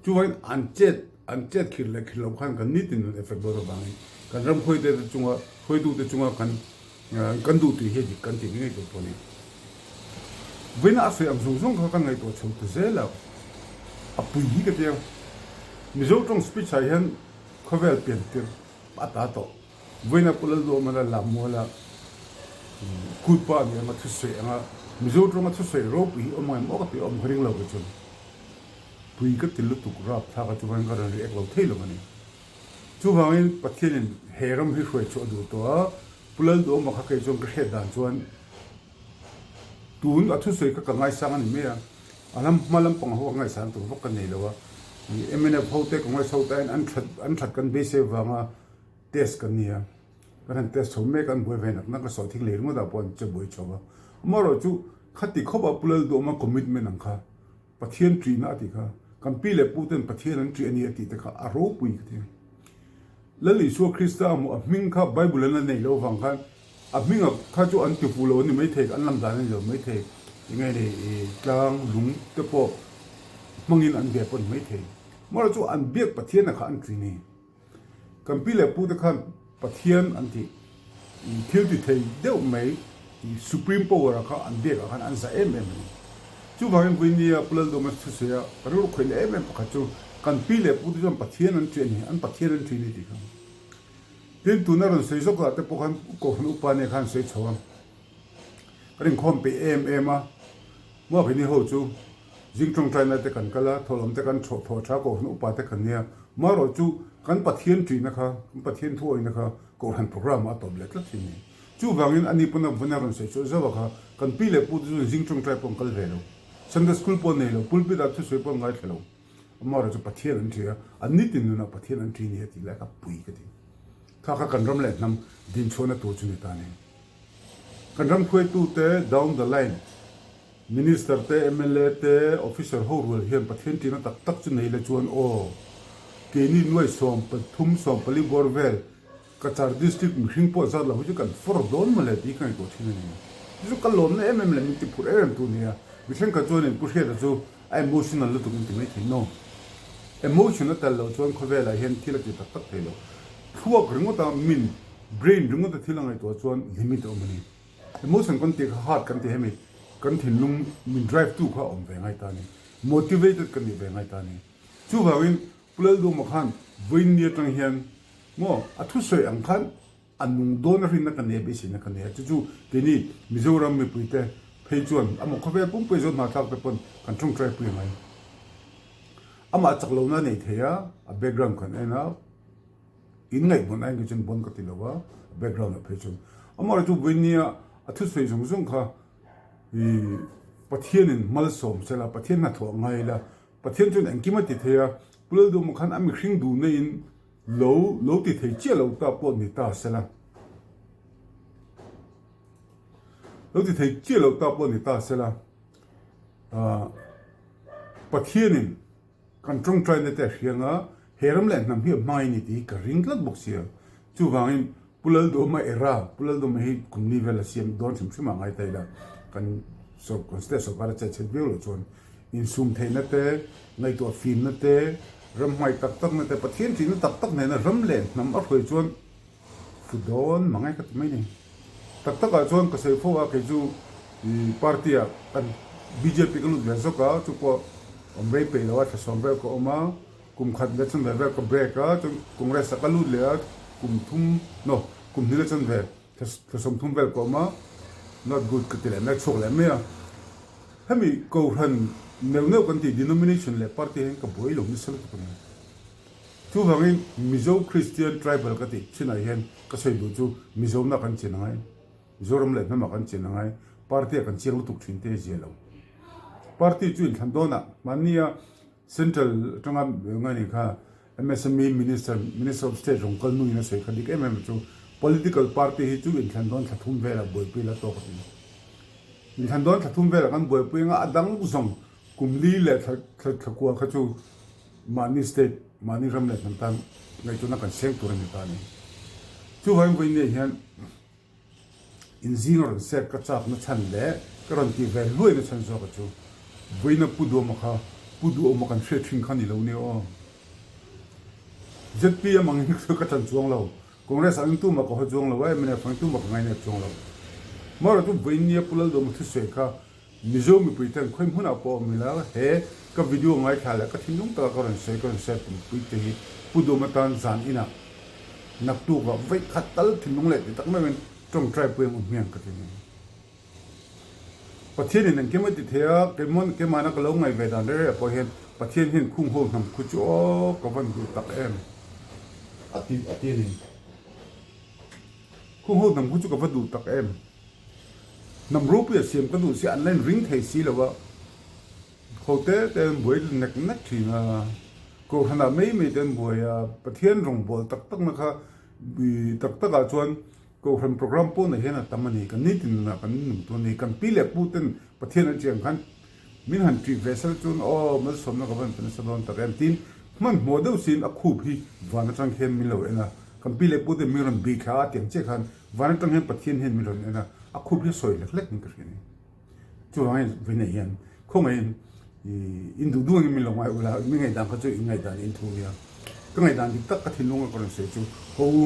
Chuvangin an chet an chet khir leh khir lo khan kan nitin nun effect dawn avangin kan ram hruaite te chunga hruaitute chunga kan kan duh tih hi a dik kan tih ngei tur pawh a ni. Vawiina a sawi ang zawng zawng kha kan ngaihtuah chho ta zel a, a pui hi ka tia. Mizo tawng speech ah hian khawvel pian tirh a ta tawh. Vawiina Pu Lalduhawmana Lammuala kutpa ni anga thusawi anga Mizo tawnga thusawi ropui hi awm ngaih maw ka ti awm ka ring lo kei chuan pui ka ti lutuk rap thlak a chuvangin ka rawn react lo thei lo a ni. Chuvangin Pathianin he ram hi hruai chhuah duh tawh a, Pu Lalduhawma kha kei chuan ka hriat dan chuan tun a thusawi kha ka ngaisang a ni mai a, a lam hma lampang ho ka ngaihsan tur vak ka nei lo a, mnf ho te Congress ho te aiin an that an that kan beisei vanga Test kan ni a, kan han test chho mek a, an buai ve nak nak a, sawhthing lei ringawt ah pawh an che buai chho va. Amaherawhchu khati khawp ah Pu Lalduhawma commitment ang kha, Pathian ṭihna a tih kha, kan pi leh pu ten Pathian an ṭih a ni a tih te kha a ropui ka ti. Lal Isua Krista a hmuh a hming kha Bible an la neih loh avang khan a hming a kha chu an ti fuh lo a ni maithei, an lam dan a ni lo maithei, enge ni tlang lung te pawh hmangin an bia pawh a ni maithei. Amaherawhchu an biak Pathian a kha an ṭih a ni. Kan pi leh pute khan Pathian an tih thil ti thei deuh mai Supreme Power ah kha an biak ah khan an zah em em a ni. Chuvangin Vawinia Pu Lalduhma thusawi a ka rilru khawih leh em em pakhat chu kan pi leh pute chuan Pathian an ṭih a ni, an Pathian an ṭih a ni tih kha. Tin, tuna rawn sawi zawk lah te pawh khan Kohhran upa nia khan sawi chho a, kan inkhawm peih em em a, Muakhini ho chu Zing tawngtaina te kan kal a, thawhlawm te kan chhawh thawh tha, Kohhran upa te kan nia. Marawh chu kan Pathian ṭihna kha, kan Pathian thuawihna kha Kohhran programme ah a tawp leh tlat thin a ni. Chuvangin ani pawn a vun a rawn sawi chhuah zauh a kha, kan pi leh pu te chuan zing tawngtai pawh an kal ve lo, Sunday school pawh an nei lo, pulpit ah thusawi pawh an ngaithla lo. Amaherawh chu Pathian an ṭih a, an nitin nunah Pathian an ṭih ni a tih lai kha pui ka ti. Kha kha kan ram leh hnam dinchhuahna tur chu ni ta a ni. Kan ram hruaitute down the line Minister te, mla te, officer ho rual hian Pathian ṭihna tak tak chu nei la chuan aw, keini nuai 13, 14 bawr vel Cachar District mihring pawh zat lo hi chu kan fawr dawn mawle tih hi ka ngaihtuah ṭhin a ni. Chu chu ka lawmna em em leh min ti phur em em tu nia. Mi thenkhat chuanin Pu Hriata chu a emotional lutuk in ti mai thei. No. Emotion a tel loh chuan khawvelah hian thil a ti tak tak thei lo. Thluak ringawta min, brain ringawta thil a ngaihtuah chuan limit a awm a ni. Emotion kan tih kha heart kan tih hemi kan thinlung min drive tu kha a awm ve ngai ta a ni. Motivated kan nih ve ngai ta a ni. Chuvangin Pu Lalduhma khan vawiin ni atang hian maw a thusawi ang khan a nung dawn a rinna ka nei a, beiseina ka nei a. Chu chu keini Mizoram mipuite phei chuan amah khawvel pumpui zawn hna thlak te pawn kan tawngtai pui angai. Amah chak lohna a nei thei a, a background kan en a. In ngaihbawn aiin kei chuan bawn ka ti lo a, background ah phei chuan. Amaherawhchu chu vawinia a thusawi zawng zawng kha ih Pathianin malsawm se la, Pathian hnathawh a ngai la, Pathian chuan engkim a ti thei a, Pu Lalduhma khan a mihring duhna in lo lo ti thei chiah lo ta pawh ni ta se la, lo ti thei chiah lo ta pawh ni ta se la, ah Pathianin Kan tawngtaina te a hriang a, he ram leh hnam hi a hmai ni tih hi ka ring tlat bawk sia. Chuvangin Pu Lalduhma era, Pu Lalduhma hi kum ni vel a siam dawn hrim hrim ah ngai ta ila, kan kan state sorkar a chet chhet viau loh chuan. Insum theihna te, ngaihtuah fimna te, ram hmai tak takna te, Pathian tihna tak tak nena ram leh hnam a hruai chuan fu dawn mang e ka ti mai ni. Tak takah chuan ka sawi fo a, kei chu party ah kan bjp ka lut ve zawk a, chu pawh awm rei peih lo a, thla sawm vel ka awm a, kum khat leh chanve vel ka break a, chuan Congress ah ka lut leh a, kum thum no kum hnih leh chanve Thla 30 vel ka awm a, not good ka ti leh mai a, chhuak leh mai a. Hemi Kohhran neuh neuh kan tih denomination leh party hian ka buai lo nasa lutuk a ni. Chuvangin Mizo Christian Tribal ka tih chinah hian ka sawi duh chu Mizona kan chin angai, Mizoram leh hnamah kan chin angai, party ah kan chiang lutuk thin te zia lo. Party chu inthlan dawnah mahnia Central atanga ngai nih kha MSME Minister, Minister of State rawn kal hnuin a sawi kha dik em em chu Political Party hi chu inthlan dawn thla thum velah buaipui la tawk a ti. Inthlan dawn thla thum velah kan buaipui anga a dang zawng kum li leh thla thla thla kua kha chu mahni state, mahni ram leh hnam tan ngaihtuahna kan seng tur a ni ta a ni. Chuvangin vawiin hian Inzing a rawn sek ka chak na chhan leh ka rawn tih ve hluai na chhan zawk a chu vawiina Pu Duhawma kha Pu Duhawma kan hriat thin kha ni lo nia aw. ZPM angin ka chan chuang lo, Congress angin tumah ka haw chuang lo a, mnf angin tumah ka ngainep chuang lo. Marawh chu vawiin nia Pu Lalduhawma thusawi kha Mizo mipui ten khawi hmunah pawh awm ila he ka video ngaithla leh ka thinlung taka ka rawn sawi ka rawn share tumpui te hi Pu Dawm atan zan inah naktukah vawi khat tal thinlung leh ti tak meuhin tawngtai pui ang u hmiang ka ti ni. Pathianin engkim a ti thei a, keimawn keimahna ka lo ngaih ve dan reh reh pawh hian Pathian hian khung ho hnam khu chu aw ka van duh tak em a ti a ti a ni. Khung ho hnam khu chu ka va duh tak em. Hnam ropui a siam ka duh si an la inring thei si lo a, ho te te an buai nek nek thin a, Kohhranah mai mai te an buai a, Pathian rawngbâwl tak takna kha tak takah chuan Kohhran program pawnah hian a tam a ni, kan nitin nunah kan nung tur a ni, kan pi leh pu ten Pathian an chiang khan min han ṭih ve sal chuan aw malsawmna ka van pe nasa dawn tak em tiin hmanhmawh deuh siin a khup hi van aṭang khian min lo en a, kan pi leh pu ten min rawn bih thla a tiang chiah khan Van atang hian Pathian hian min rawn en a, a khup hi a sawi lek lek in ka hria a ni. Chuvangin vawiinah hian khawngaihin in duh duh angin min lo ngai ula, mi ngaihdan kha chu in ngaihdan in thu nia. Ka ngaihdan dik tak ka thinlunga ka rawn sawi chu ho u,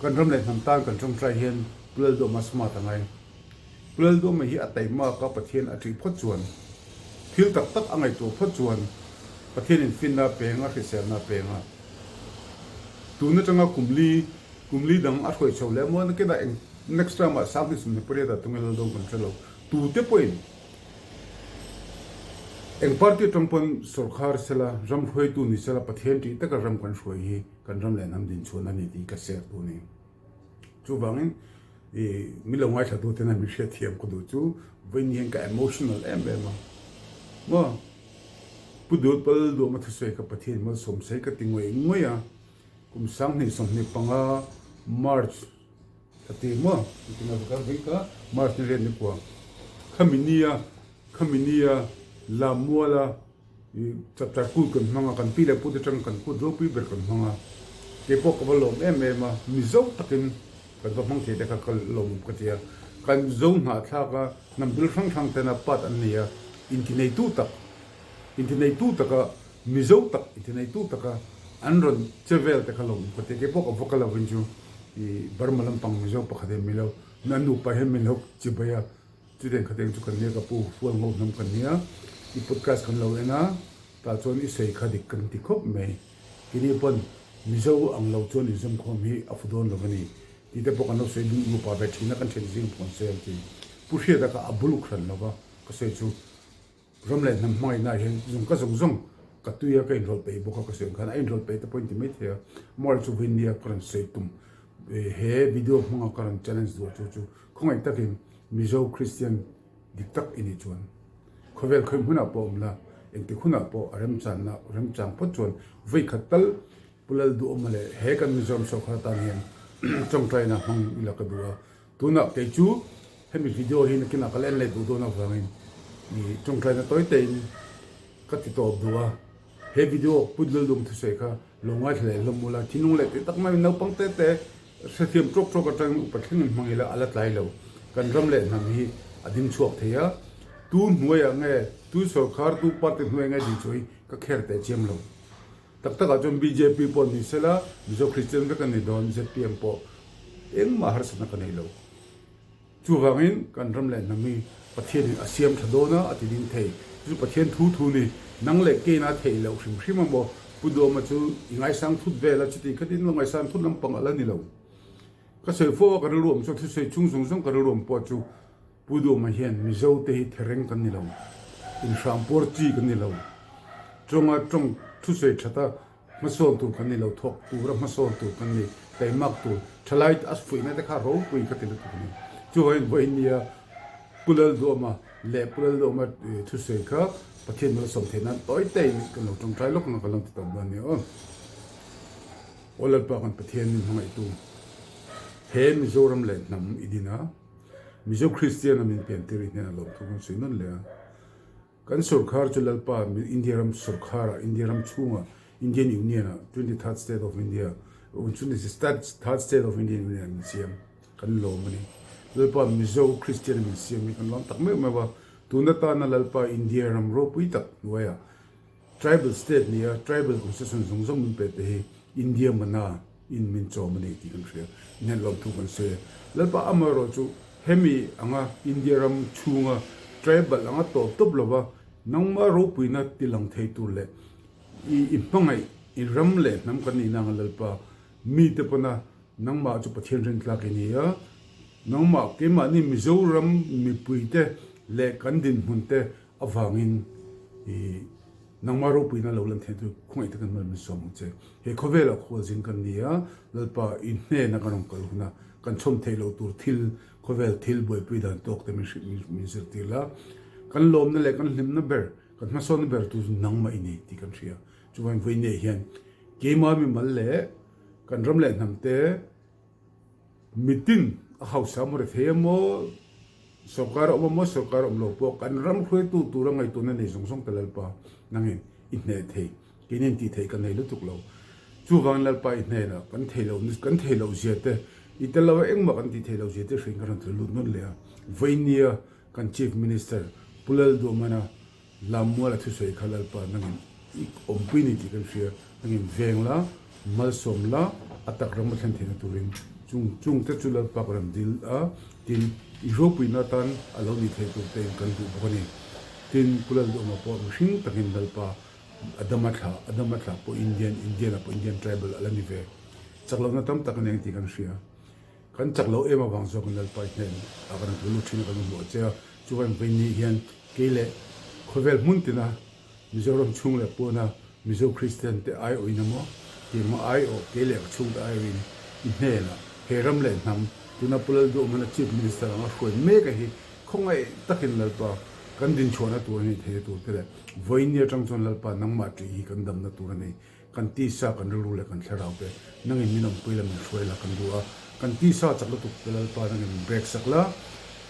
kan ram leh hnam tan kan tawngtai hian Pu Lalduhama smart a ngai. Pu Lalduhama hi a taihmak a Pathian a ṭih phawt chuan, thil tak tak a ngaihtuah phawt chuan Pathianin finna a peng a, hriselna a peng a. Tun atanga kum li Kum li dang a hruai chho leh maw nakinah eng next term ah Sanghni 28 ah tunge lal dawn kan hre lo. Tute pawhin eng party atang pawn sorkar sela ram hruaitu ni sela Pathian tih taka ram kan hruai hi kan ram leh hnam din chhuan a ni tih ka share tu a ni. Chuvangin i min lo ngaithla tu tena min hriatthiam ka duh chu vawiin hian ka emotional em em a maw Pu Duhpal Duhma thusawi ka Pathian malsawmsei ka ti ngawih ngawih a. Kum 2025 March a ti maw? Engtin a va kal vei kha? March ni riat ni kua. Khami nia, khami nia Lammuala i chapchar kut kan hmang a, kan pi leh pute atang kan kut ropui ber kan hmang a. Kei pawh ka va lawm em em a, Mizo takin kan va hmang thei te kha ka lawm ka ti a. Kan Zo hnahthlak a, hnam bil hrang hrang tena part an nei a, intineitu tak, intineitu taka Mizo tak i tineitu taka an rawn che vel te kha lo ka ti. Keipawh ka va kal lovin chu i Burma lampang Mizo pakhat hian min lo an nupa hian min lo chi bai a, chutiang khateng chu kan nia ka pu fual ngho hnam kan nia i podcast kan lo en a, tah chuan i sawi kha dik kan ti khawp mai. Keini pawn Mizo ang lo chuan inzawmkhawm hi a fu dawn lo a ni tih te pawh kan lo sawi dun nupa ve thin a, kan thian zing pawh an sawi ang ti. Pu Hriata kha a buluk hran lo va ka sawi chu. Ram leh hnam hmangaihna ah hian zung ka zawng zawng ka tui a, ka inrawlh peih bawk a, ka sawi ang khan a inrawlh peih te pawh in ti mai thei a, moral chu vawiin nia ka rawn sawi tum he video hmanga ka rawn challenge duh chu chu khawngaih takin Mizo Christian dik tak i nih chuan khawvel khawi hmunah pawh awm la, engtik hunah pawh a remchanna remchang phawt chuan vawi khat tal Pu Lalduhawma leh he kan Mizoram sawrkar atan hian tawngtaina hmang ila ka duh a. Tunah kei chu hemi video hi nakinah ka la en leh duh dawn avangin i tawngtaina tawi tein ka ti tawp duh a. He video Pu Lalduhawma thusawi kha lo ngaithla leh hlawm ula, thinlung leh tih tak maiin naupang te te hrethiam tawk tawk atangin upa thlengin hmang ila a la tlai lo. Kan ram leh hnam hi a ding chhuak thei a. Tu hnuaiah nge, tu sorkar, tu party hnuaiah nge tih chu hi ka kher teh chiam lo. Tak takah chuan bjp pawh ni sela, Mizo Kristian vek a ni dawn, zpm pawh engmah harsatna ka nei lo. Chuvangin kan ram leh hnam hi Pathianin a siam tha dawn a, a ti ding thei. Chu chu Pathian thu thu ni. Nang leh keina theih loh hrim hrim a maw? Pu Duama chu i ngaisang thut vel a, chuti khatin lo ngaisang thut lampang a la ni lo. Ka sawi fo a, ka rilruam chu thusawi chung zawng zawng ka rilruam pawh chu Pu Duama hian Mizo te hi thereng kan ni lo, inhrampuar chi kan ni lo, chawnga tawng thusawi that a hmasawn tur kan ni lo, thawk tura hmasawn tur kan ni, taimak tur, thalai a fuihna te kha ropui ka ti lutuk a ni. Chuvangin vawiin nia Pu Lalduama leh Pu Lalduama thusawi kha Pathian malsawm theih nan tawi tawi kan lo tawngtai lawk ang a ka lo ti tawp dawn a ni aw. Aw Lalpa kan Pathian min hmangaihtu he Mizoram leh hnam i din a, Mizo Kristian a min piantir i hnenah lawmthu kan sawi nawn leh a. Kan sorkar chu Lalpa India ram sorkharah, India ram chhungah, Indian Union-ah, 23rd State of India, 23rd State of Indian Union-ah min siam, kan lawm a ni. Lalpa Mizo Kristian a min siam hi kan lawm tak meuh meuh a. Tun atana Lalpa India ram ropui tak hnuaiah Tribal State nia Tribal Concession zawng zawng min pe te hi India mana in min chawm a ni tih kan hria. Inhen lawmthu kan sawi a. Lalpa amaherawh chu hemi anga India ram chhunga Tribal anga tawp tawp lova nangma ropuina ti lang thei tur leh i i hmangaih i ram leh hnam kan nihna anga Lalpa mite pawna nangmah chu Pathian rintlak i ni a, nangmah keimahni Mizoram mipuite leh kan dinhmunte Avangin i nangmah ropuina lo lan theih chu khawngaih takin hmel min sawm ang che. He khawvelah khualzin kan ni a, Lalpa i hnena kan rawn kal huna kan chhawm theih loh tur thil, khawvel thil buaipui dan tawk te min hrilh min zirtir la. Kan lawmna leh kan hlimna ber, kan hmasawnna ber tu chu nangmah i ni tih kan hria. Chuvangin vawiinei hian keimah mimal leh kan ram leh hnam te, Mitin a hausa maw rethei emaw, sorkar a awm emaw, sorkar a awm lo pawh kan ram hruaitu tura ngaihtuahna nei zawng zawng te Lalpa nangin i hneh thei, keini tih theih kan nei lutuk lo. Chuvangin Lalpa i hnenah kan thei lo, kan thei loh zia te, i tel lo a engmah kan tih theih loh zia te hriin kan rawn tlu lut nawn leh a. Vawinia kan Chief Minister Pu Lalduhmana Lammual a thusawi kha Lalpa nangin i awmpui ni tih kan hria, nangin veng la, malsawm la, a tak ram a thlen theihna turin chung chung te chu Lalpa ka rawn dil a, tin i ropuina atan a lo nih theih tur tein kan duh bawk a ni. Tin, Pu Lalduhawma pawh mihring takin Lalpa a dam a thlah, a dam a thlah pawh Indian, Indian ah pawh Indian tribal a la ni ve. Chak lohna tam tak a ni ang tih kan hria. Kan chak lo em avang zawk in Lalpa i hnen ah kan rawn lut thin a kan hmuh che a, chuvangin vawiin hian kei leh khawvel hmun tina Mizoram chhung leh pawna Mizo Kristian te aiawhin emaw keimah aiawh kei leh ka chhungte aiawhin i hnenah he ram leh hnam tuna Pu Lalduhmana Chief Minister anga hruai mek a hi khawngaih takin Lalpa kan dinchhuahna tur a nih theihna tur te leh vawiin ni atang chuan Lalpa nangmah ṭih hi kan damna tur a ni. Kan tisa, kan rilru leh kan thlarau te nangin min awmpui la, min hruai la kan duh a. Kan tisa chak lutuk te Lalpa nangin min break sak la,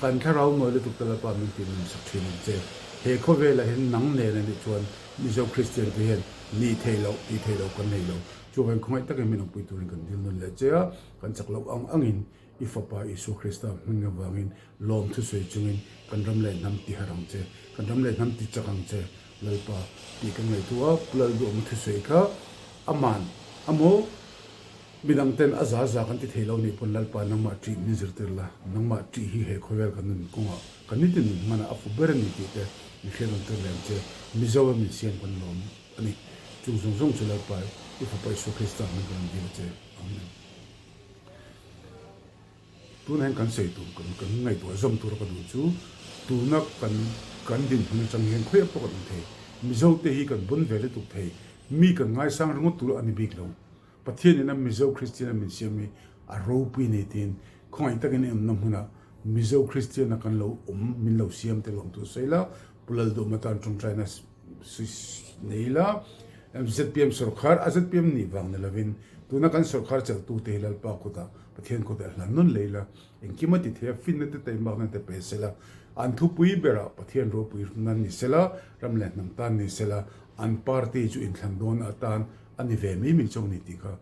kan thlarau nawi lutuk te Lalpa min tih nun sak thin ang che. He khawvelah hian nang nen a nih chuan Mizo Kristian te hian nih theih loh, tih theih loh kan nei lo. Chuvangin khawngaih takin min awmpui turin kan dil nun leh che a, kan chak loh ang angin I Fapa Isua Krista hming avangin lawm thusawi chungin kan ram leh hnam ti harh ang che, kan ram leh hnam ti chak ang che, Lalpa tih kan ngaihtuah a, Pu Lalduhawma thusawi kha aman amaw midang ten a za za kan ti thei lo nih pawn Lalpa nangmah ṭih min zirtir la, nangmah ṭih hi he khawvel kan nun kawngah kan nitin nun hmanah a fu ber a ni tih te min hriat rawn tir leh ang che, Mizo a min siam kan lawm a ni. Chung zawng zawng chu Lalpa i Fapa Isua Krista hming kan rawn dil a che. Amen. Tuna hian kan sawi tur kan kan ngaihtuah zawm tura ka duh chu tuna kan kan dinhmun atang hian khawiah pawh kan awm thei. Mizo te hi kan bawn ve lutuk thei. Mi kan ngaisang ringawt tur a ni bik lo. Pathian ina Mizo Kristian a min siam hi a ropui nei tiin khawngaih takin i awmna hmunah Mizo Kristian a kan lo awm min lo siam te lawm tur sawi la Pu Lalduhma tan tawngtaina nei ila zpm sorkar a zpm nih vang ni lovin tuna kan sorkar chelhtute hi Lalpa kutah Pathian kutah hlan nawn leh ila engkim a ti thei a finna te taimakna te pe sela an thupui berah Pathian ropui nan ni sela ram leh hnam tan ni sela an party chu inthlan dawn atan a ni ve mai mai chauh a ni tih kha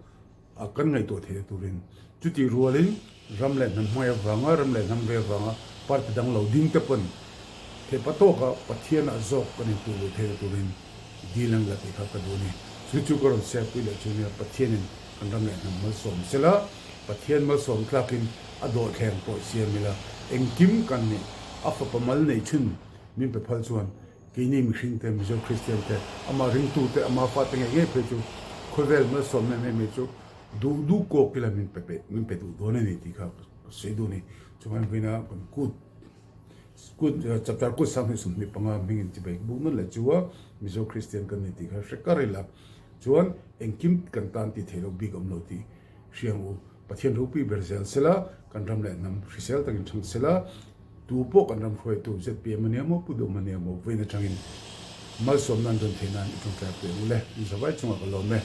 a kan ngaihtuah theihna turin chutih rualin ram leh hnam hmai avanga ram leh hnam ve avanga party dang lo ding te pawn. Thepa tawka Pathianah zawk kan intuh luh theihna turin dil ang la tih kha ka duh a ni. Chu chu ka rawn share pui leh chu nia, Pathianin kan ram leh hnam malsawm sela, Pathian malsawm tlakin a dawhthleng pawh siam ila, engkim kan nih a fapa mal neih chhun min pe phal chuan keini mihring te, Mizo Kristian te, amah ringtu te, ama fate ngei ngei phei chu khawvel malsawmna em em hi chu duh duh kawk ila min pe peih, min pe duh dawn a ni tih kha ka sawi duh a ni. Chuan vawiina kan kut Kut chapter kut 2025 hmingin chibai buk nawlh leh chu a Mizo Kristian kan ni tih kha hre kar ila chuan engkim kan tan tih theih loh bik awm lo tih hria ang u. Pathian ropui ber zel sela, kan ram leh hnam hrisel takin thang sela, tu pawh kan ram hruaitu zpm a nia maw, Pu Duhma nia maw vawiin atangin malsawmna an rawn theih nan i tawngtai pui ang u le. Zavai chungah ka lawm e,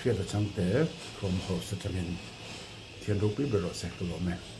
hriat a changte from house atangin Pathian ropui ber rawh se ka lawm e.